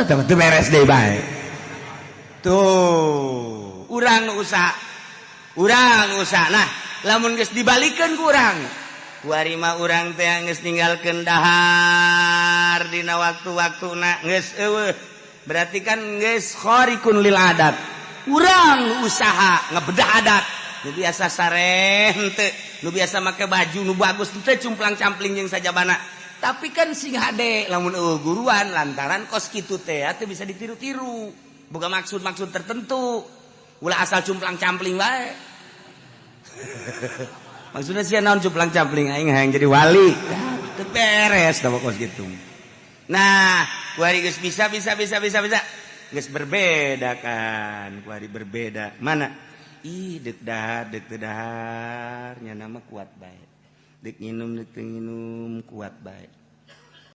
Teu beres deui bae. Tuh, urang nu usaha. Urang usaha. Nah, lamun geus dibalikeun ku urang. Kuari mah urang teh geus ninggalkeun dahar dina waktu-waktuna geus eueuh. Berarti kan geus khariqun lil adat. Urang usaha ngebedah adat. Nu biasa sareh henteu, nu biasa make baju nu bagus henteu, cumplang-campling jeung sajabana. Tapi kan sing hade lamun eueuh guruan, lantaran kos kitu teh teu bisa ditiru-tiru. Boga maksud-maksud tertentu. Ulah asal cumplang-campling bae. Maksudnya sih naon cumplang-campling, aing hayang jadi wali. Teu beres tah kos kitu. Nah, kuari geus bisa bisa bisa bisa bisa. Geus berbeda kan, kuari berbeda. Mana? Ih, dek dahar, dek teu dahar, nya nama kuat bae. Dek nginum, dek teu nginum, kuat bae.